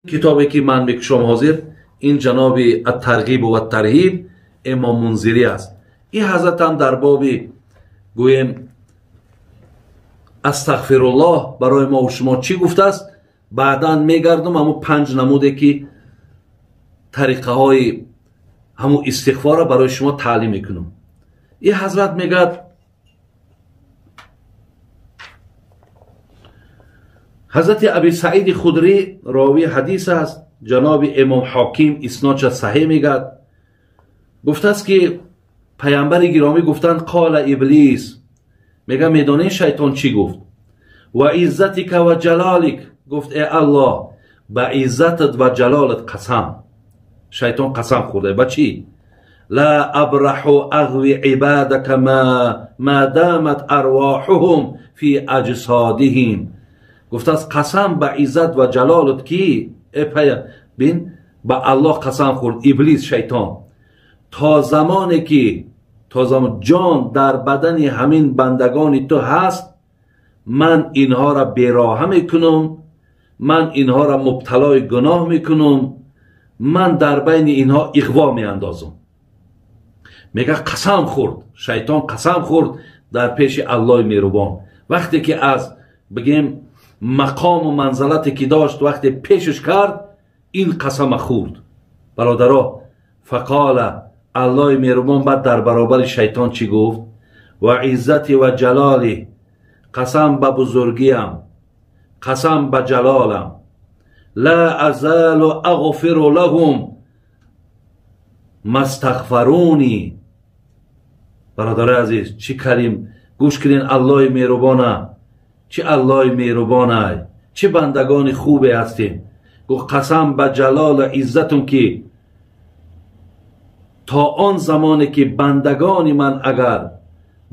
Китобе ки ман мекушам ҳозир, ин ҷаноби ат-Тарғиб ва ат-Тарҳиб Имом Мунзирӣ аст. Ин ҳазратам дар боби гӯем астағфируллоҳ барои мо шумо чӣ гуфтааст, баъдан мегардум ҳамун панҷ намуде ки тариқаҳои ҳамун истиғфорро барои шумо таълим мекунам. Ин ҳазрат мегӯяд ҳазрати Аби Саиди Худрӣ ровии ҳадис аст, ҷаноби Имом Ҳоким иснодша саҳеҳ мегӯяд, гуфтааст ки паямбари гиромӣ гуфтанд қола иблис, мега медонӣ шайтон чӣ гуфт? Ва иззатика ва ҷалолик, гуфт э Аллоҳ, ба иззатат ва ҷалолат қасам. Шайтон қасам хӯрда ба чӣ? Ла абраҳу ағви ибадака ма дамат арвоҳуҳум фи аҷсодиҳим. Гуфтааст қасам ба иззат ва ҷалолат ки бин, ба Аллоҳ қасам хӯрд иблис шайтон, то замоне ки то замон ҷон дар бадани ҳамин бандагони ту ҳаст, ман инҳоро бероҳа мекунам, ман инҳоро мубталои гуноҳ мекунам, ман дар байни инҳо иғво меандозам. Мега қасам хӯрд шайтон, қасам хӯрд дар пеши Аллоҳи меҳрубон. Вақте ки аз бигем мақому манзалате ки дошт, вақте пешаш кард, ин қасама хӯрд. Бародаро, фақола, Аллоҳи меҳрубон баъд дар баробари шайтон чӣ гуфт? Ва иззати ва ҷалоли, қасам ба бузургиям, қасам ба ҷалолам, ла азалу ағфиру лаҳум мастағфаруни. Бародарои азиз, чӣ калим гӯш кунед Аллоҳи меҳрубона, чӣ Аллоҳи меҳрубонай, чӣ бандагони хубе ҳастем. Гуфт қасам ба ҷалолу иззатум ки то он замоне ки бандагони ман агар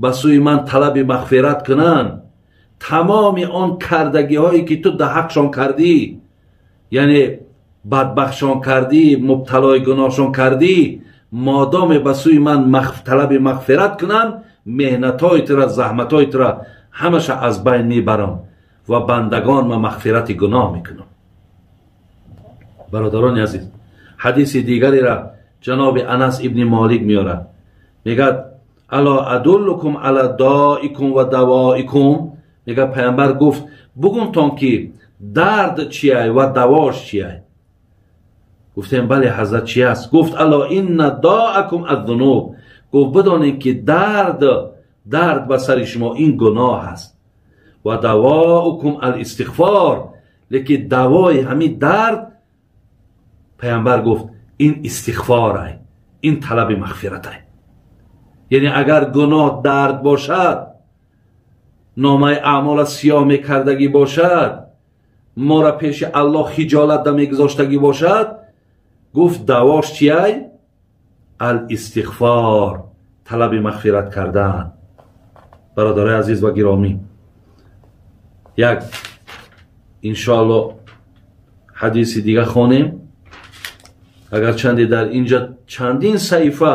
ба сӯи ман талаби мағфират кунанд, тамоми он кардагиҳое ки ту дар ҳақшон кардӣ, яъне бадбахшон кардӣ, мубталои гуноҳшон кардӣ, модоме ба сӯи ман талаби мағфират кунанд, меҳнатҳои тура, заҳматҳои тура ҳамаша аз байн мебарам ва бандагон ма мағфирати гуноҳ мекунам. Бародарони азиз, ҳадиси дигарера ҷаноби Анас ибни Молик меорад, мегӯяд ало адуллукум ала доикум ва давоикум. Мегӯяд паямбар гуфт бугумтон ки дард чиай ва давош чиай. Гуфтем бале ҳазрат, чи аст? Гуфт ало инна доакум аззунуб. Гуфт бидонед ки дард ба сари шумо ин гуноҳ аст, ва давоукум алистиғфор. Лекин давои ҳамин дард, паямбар гуфт, ин истиғфорай, ин талаби мағфиратай. Яъне агар гуноҳ дард бошад, номаи аъмола сиёҳ мекардагӣ бошад, моро пеши Аллоҳ хиҷолат мегузоштагӣ бошад, гуфт давош чиай? Алистиғфор, талаби мағфират кардан. Бародарои азиз ва гиромӣ, як иншоаллоҳ ҳадиси дига хонем. Агарчанде дар инҷа чандин саҳифа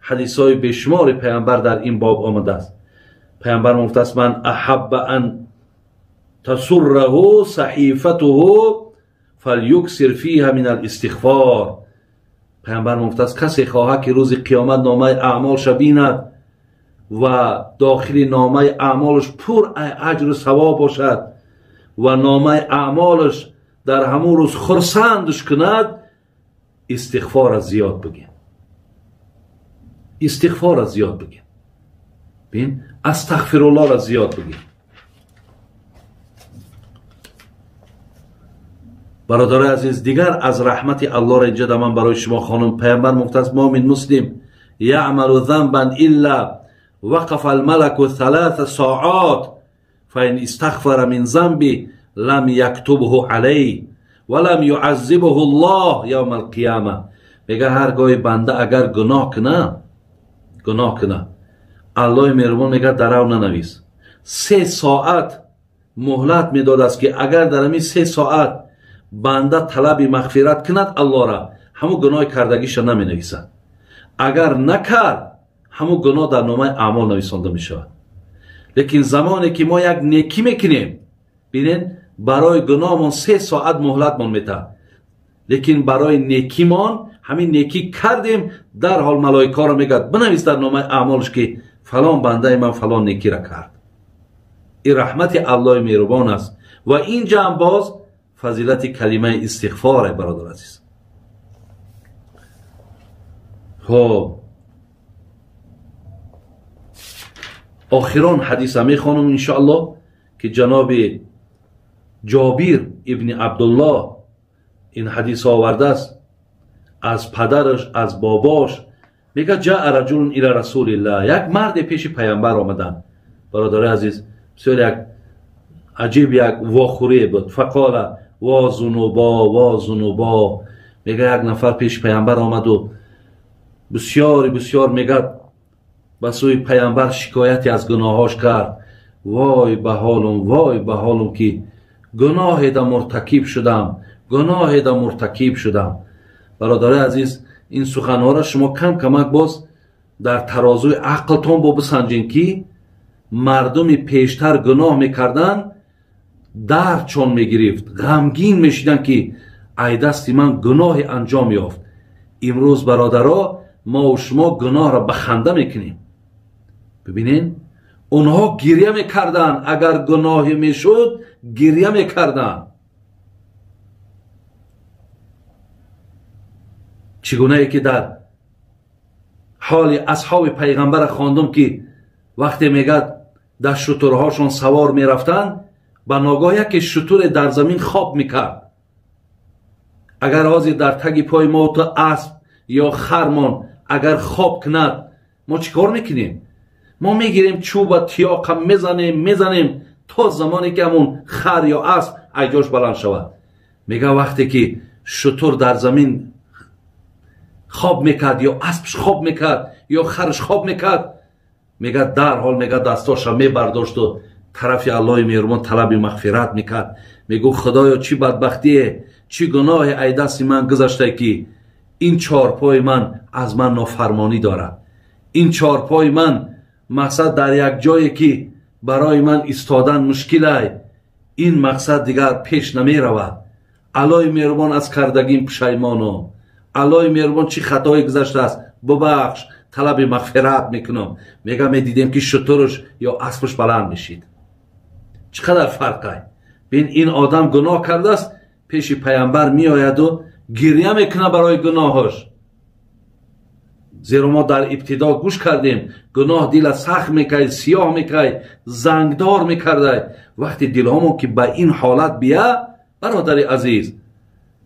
ҳадисҳои бешумори паямбар дар ин боб омадааст. Паямбар гуфтааст ман аҳабба ан тасурраҳу саҳифатуҳу фалюксир фиҳа мин алистиғфор. Паямбар гуфтааст касе хоҳад ки рӯзи қиёмат номаи аъмолша бинад ва дохили номаи аъмолаш пур аҷру савоб бошад ва номаи аъмолаш дар ҳамун рӯз хурсандш кунад, истиғфорро зиёд бигин, истиғфорро зиёд бигин, бин, астағфируллоҳро зиёд бигин. Бародарои азиз, дигар аз раҳмати Аллоҳро инҷа ман барои шумо хонум. Паямбар гуфтааст мо мин муслим яъмалу занбан илла вақафа алмалаку саласа соат фаин истағфара мин занби лам яктубҳу алайҳ ва лам юаззибҳу Аллоҳ явма алқияма. Мега ҳар гоҳи банда агар гуноҳ куна, гуноҳ куна, Аллоҳи меҳрубон мега дарав нанавис. 3 соат муҳлат медодааст ки агар дар ҳамин 3 соат банда талаби мағфират кунад Аллоҳра, ҳамун гуноҳи кардагиша наменависад. Агар накард, ҳамун гуноҳ дар номаи аъмол нависонда мешавад. Лекин замоне ки мо як некӣ мекунем, бинед, барои гуноҳмон 3 соат муҳлатмон метаҳад. Лекин барои некимон ҳамин некӣ кардем, дарҳол малоикаро мегӯяд бинавис дар номаи аъмолш ки фалон бандаи ман фалон некиро кард. Ин раҳмати Аллоҳи меҳрубон аст. Ва инҷа ҳам боз фазилати калимаи истиғфоре, бародар азиз. Хоб, охирон ҳадиса мехонам иншоаллоҳ ки ҷаноби Ҷобир ибни Абдуллоҳ ин ҳадис овардааст аз падараш, аз бобош. Мегӯяд ҷаа раҷулун ила расулиллаҳ, як марде пеши пайғамбар омаданд. Бародари азиз, бисёр як аҷиб як вохӯрие буд. Фақола ва зунубо ва зунубо. Мегӯяд як нафар пеши пайғамбар омаду бисёри бисёр мегӯяд ба сӯи пайғамбар шикояте аз гуноҳош кард. Вой ба ҳолум, вой ба ҳолум ки гуноҳе да муртакиб шудам, гуноҳе да муртакиб шудам. Бародари азиз, ин суханҳоро шумо кам камак боз дар тарозуи ақлтон бо бисанҷин ки мардуми пештар гуноҳ мекарданд, дардчон мегирифт, ғамгин мешиданд ки ай дасти ман гуноҳе анҷом ёфт. Имрӯз бародаро, мо шумо гуноҳро ба ханда мекунем. Бибинен, онҳо гиря мекарданд, агар гуноҳе мешуд гиря мекарданд. Чӣ гунае ки дар ҳоли асҳоби пайғамбара хондум ки вақте мегӯяд дар шутурҳошон савор мерафтанд, ба ногоҳ яке шутуре дар замин хоб мекард. Агар ҳозир дар таги пои мо то асп ё хармон агар хоб кунад, мо чӣ кор мекунем? Мо мегирем чӯба тиёқа мезанем, мезанем то замоне ки ҳамун хар ё асп айҷош баланд шавад. Мегӯяд вақте ки шутур дар замин хоб мекард ё аспш хоб мекард ё харш хоб мекард, мегӯяд дарҳол мегӯяд дастоша мебардошту тарафи Аллоҳи меҳрубон талаби мағфират мекард. Мегӯ худоё, чӣ бадбахтие, чӣ гуноҳе ай дасти ман гузаштае ки ин чорпои ман аз ман нофармонӣ дорад. Ин чорпои ман мақсад дар як ҷое ки барои ман истодан мушкилай, ин мақсад дигар пеш намеравад. Аллоҳи меҳрубон аз кардагим пушаймоно. Аллоҳи меҳрубон чӣ хатое гузаштааст, бубахш, талаби мағфират мекунам. Мега медидем ки шутурш ё аспш баланд мешид. Чӣ қадар фарқай! Бин, ин одам гуноҳ кардааст, пеши пайғамбар меояду гиря мекунад барои гуноҳаш. Зеро мо дар ибтидо гӯш кардем, гуноҳ дила сахт мекард, сиёҳ мекард, зангдор мекардай. Вақте дилҳомон ки ба ин ҳолат бия, бародари азиз,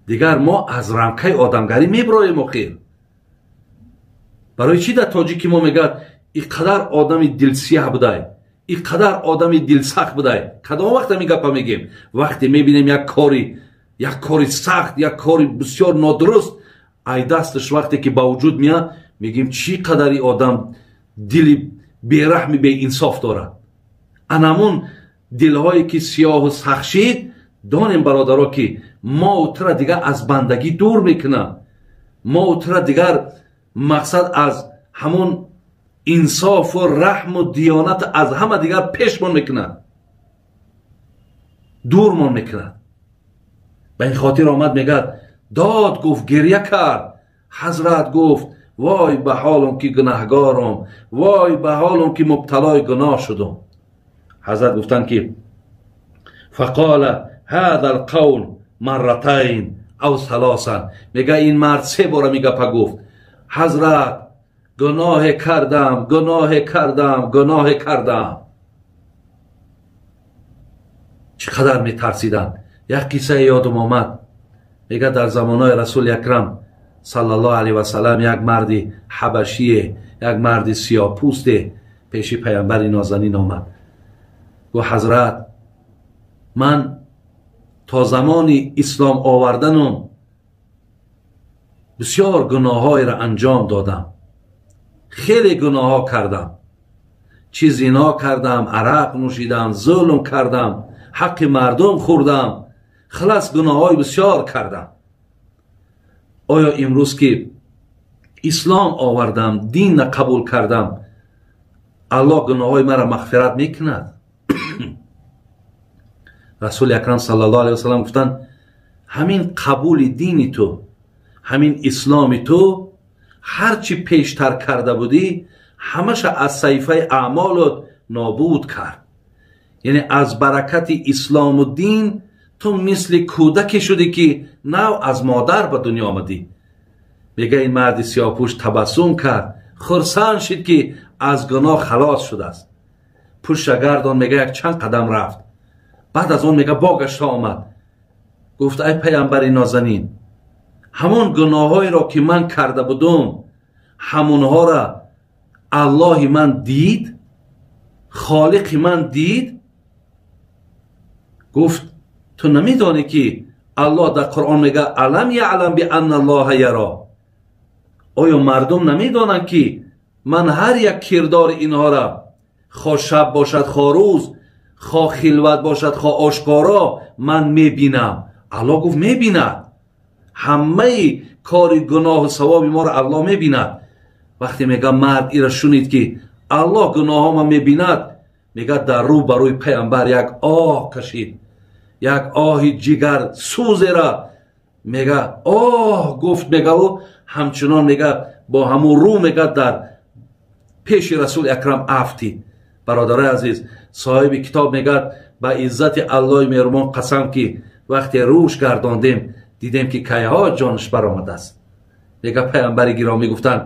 дигар мо аз рамкаи одамгарӣ меброем. Охир барои чӣ дар тоҷики мо мегӯяд ин қадар одами дилсиёҳ будай, ин қадар одами дилсахт будай? Кадом вақт ҳамин гапа мегем? Вақте мебинем як кори сахт, як кори бисёр нодуруст ай дасташ вақте ки ба вуҷуд меяд, мегӯем чӣ қадари одам дили бераҳми беинсоф дорад. Анамун дилҳое ки сиёҳу сахт шид, донем бародаро ки мо тура дигар аз бандагӣ дур мекунад, мо тура дигар мақсад аз ҳамун инсофу раҳму диёнат аз ҳама дигар пешмон мекунад, дурмон мекунад. Ба ин хотир омад мегӯяд дод гуфт, гиря кард. Ҳазрат гуфт вой ба ҳолам ки гунаҳгорам, вой ба ҳолам ки мубталои гуноҳ шудам. Ҳазрат гуфтанд ки фақола ҳаза алқавл марратайн ав салосан. Мега ин мард се бора мегапа гуфт: ҳазрат, гуноҳе кардам, гуноҳе кардам, гуноҳе кардам. Чӣ қадар метарсиданд. Як қиссае ёдам омад. Мега дар замонҳои расули акрам саллаллоҳу алайҳи васаллам як марди ҳабашие, як марди сиёҳпӯсте пеши пайғамбари нозанин омад. Гуфт ҳазрат, ман то замони ислом оварданум бисёр гуноҳҳоеро анҷом додам, хеле гуноҳҳо кардам, чӣ зино кардам, арақ нӯшидам, зулм кардам, ҳаққи мардум хӯрдам, халас гуноҳҳои бисёр кардам. Оё имрӯз ки ислом овардам, динна қабул кардам, аллоҳ гуноҳҳои маро мағфират мекунад? Расули акрам саллаллоҳу алайҳи васаллам гуфтанд ҳамин қабули дини ту, ҳамин исломи ту, ҳарчи пештар карда будӣ ҳамаша аз саҳифаи аъмолот нобуд кард. Яъне аз баракати ислому дин ту мисли кӯдаке шудӣ ки нав аз модар ба дунё омадӣ. Мега ин марди сиёҳпӯш табассум кард, хурсанд шид ки аз гуноҳ халос шудааст. Пушта гардон, мега як чанд қадам рафт. Баъд аз он мега богашта омад, гуфт ай паямбари нозанин, ҳамон гуноҳҳоеро ки ман карда будум ҳамонҳоро Аллоҳи ман дид, холиқи ман дид. Гуфт ту намедонӣ ки Аллоҳ дар Қуръон мега алам яълам бианна Аллоҳа яро, оё мардум намедонанд ки ман ҳар як кирдори инҳоро, хо шаб бошад хо рӯз, хо хилват бошад хо ошкоро, ман мебинам. Аллоҳ гуфт мебинад, ҳамаи кори гуноҳу савоби моро Аллоҳ мебинад. Вақте мега мард ира шунид ки Аллоҳ гуноҳҳома мебинад, мега дар рӯ ба рӯи паямбар як оҳ кашид, як оҳи ҷигар сӯзера мега оҳ гуфт. Мега ӯ ҳамчунон мега бо ҳамун рӯ мега дар пеши расули акрам афтид. Бародарои азиз, соҳиби китоб мегӯяд ба иззати Аллоҳи меҳрубон қасам ки вақте рӯш гардондем дидем ки кайҳо ҷонаш баромадааст. Мега паямбари гиромӣ гуфтанд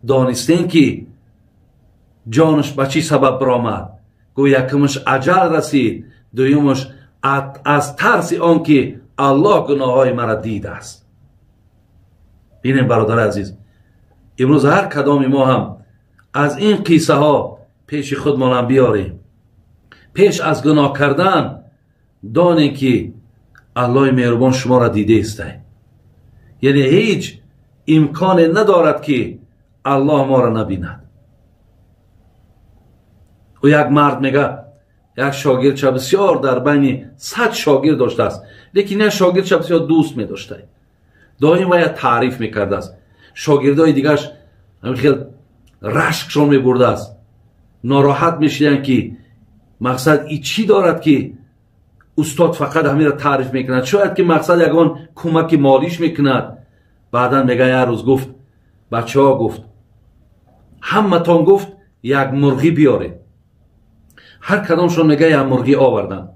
донистем ки ҷонаш ба чӣ сабаб баромад? Гӯ якумаш аҷал расид, дуюмаш аз тарси он ки Аллоҳ гуноҳҳои маро дидааст. Бинем бародари азиз, имрӯз ҳар кадоми мо ҳам аз ин қиссаҳо пеши худмонам биёрем. Пеш аз гуноҳ кардан донем ки Аллоҳи меҳрубон шуморо дидаистай. Яъне ҳеҷ имконе надорад ки Аллоҳ моро набинад. Ӯ як мард мега як шогирдча бисёр дар байни 100 шогирд доштааст, лекин як шогирдча бисёр дӯст медошта, доим вая таъриф мекардааст. Шогирдои дигараш ҳамин хел рашкшон мебурдааст, нороҳат мешиданд ки мақсад и чӣ дорад ки устод фақат ҳаминро таъриф мекунад, шояд ки мақсад ягон кӯмаки молиш мекунад. Баъдан мега як рӯз гуфт бачаҳо, гуфт ҳаматон гуфт як мурғӣ биёред. Ҳар кадомшон мега як мурғӣ оварданд.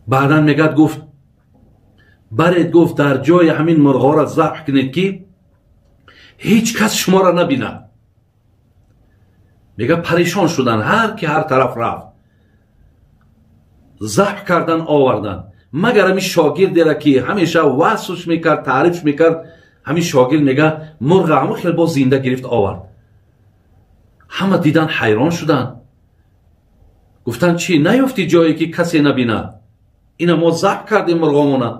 Баъдан мегӯяд гуфт баред, гуфт дар ҷои ҳамин мурғҳоро забҳ кунед ки ҳеҷ кас шуморо набинад. Мега парешон шуданд, ҳар ки ҳар тараф рафт, забҳ кардан оварданд. Магар ҳамин шогирдеро ки ҳамеша васфш мекард, таърифш мекард, ҳамин шогирд мега мурға ҳамон хел боз зинда гирифт овард. Ҳама дидан ҳайрон шуданд, гуфтанд чӣ наёфтӣ ҷое ки касе набинад? Ина мо забҳ кардем мурғомона.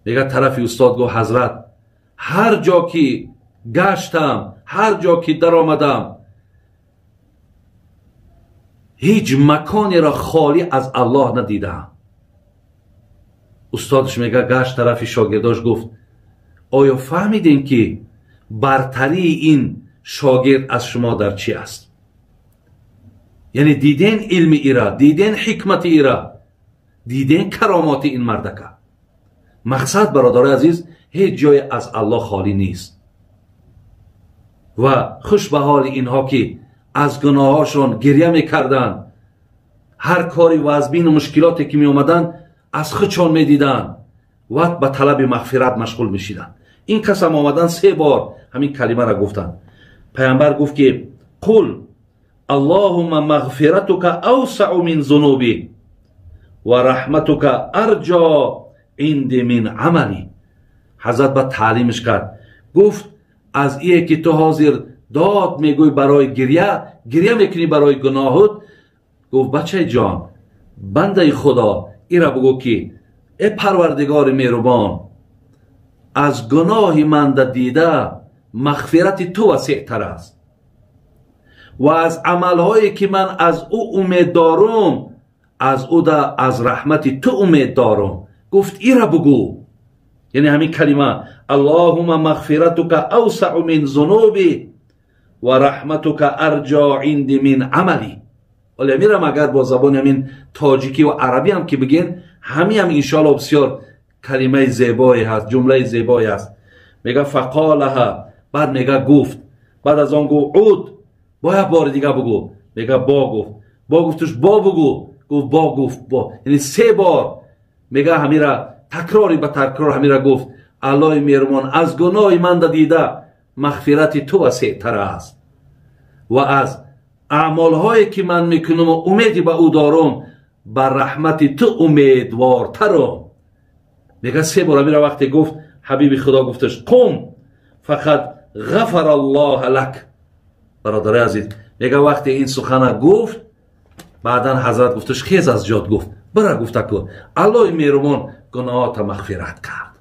Мега тарафи устод гуфт ҳазрат, ҳар ҷо ки гаштам, ҳар ҷо ки даромадам, ҳеҷ маконеро холӣ аз Аллоҳ надидаам. Устодаш мега гашт тарафи шогирдош гуфт оё фаҳмидем ки бартарии ин шогирд аз шумо дар чӣ аст? Яъне диден илми ира, диден ҳикмати ира, диден каромоти ин мардака. Мақсад бародарои азиз, ҳеҷ ҷое аз Аллоҳ холӣ нест. Ва хуш ба ҳоли инҳо ки аз гуноҳҳошон гиря мекарданд, ҳар кори вазбину мушкилоте ки меомаданд аз худшон медиданд ва ба талаби мағфират машғул мешиданд. Ин касам омадан 3 бор ҳамин калимаро гуфтанд. Паямбар гуфт ки қул аллоҳумма мағфиратука авсау мин зунуби ва раҳматука арҷо инди мин амали. Ҳазрат ба таълимаш кард, гуфт аз ие ки ту ҳозир дод мегӯй барои гиря, гиря мекунӣ барои гуноҳут, гуфт бачаи ҷон, бандаи худо, ира бугӯ ки э парвардигори меҳрубон, аз гуноҳи манда дида мағфирати ту васеътар аст ва аз амалҳое ки ман аз ӯ умед дорум, аз ӯ да аз раҳмати ту умед дорум. Гуфт ира бугӯ, яъне ҳамин калима аллоҳума мағфиратука авсау мин зунуби ва раҳматука арҷо инди мин амали. Ҳоло мирам агар бо забони ҳамин тоҷикӣ ва арабӣ ҳам ки бигӯен, ҳамин ҳам иншоалло бисёр калимаи зебое ҳаст, ҷумлаи зебое аст. Мега فقالها, баъд мега гуфт, баъд аз он гуфт: عد, бо як бори дига бугӯ. Мега бо гуфт, бо гуфтуш, бо бугӯ, гуфт, бо гуфт, бо, яъне се бор мега ҳамира такрори ба такрор ҳамира гуфт: Аллоҳи меҳрубон, аз гуноҳи ман да дида мағфирати ту васеътар аст ва аз аъмолҳое ки ман мекунаму умеди ба ӯ дорум, ба раҳмати ту умедвортарум. Мега се бор ҳамира вақте гуфт, ҳабиби худо гуфташ: قم فقد غفر الله لك. Бародари азиз, мега вақте ин сухана гуфт, баъдан ҳазрат гуфташ: хез аз ҷот, гуфт, бира, гуфта ку, Аллоҳи меҳрубон гуноҳота мағфират кард.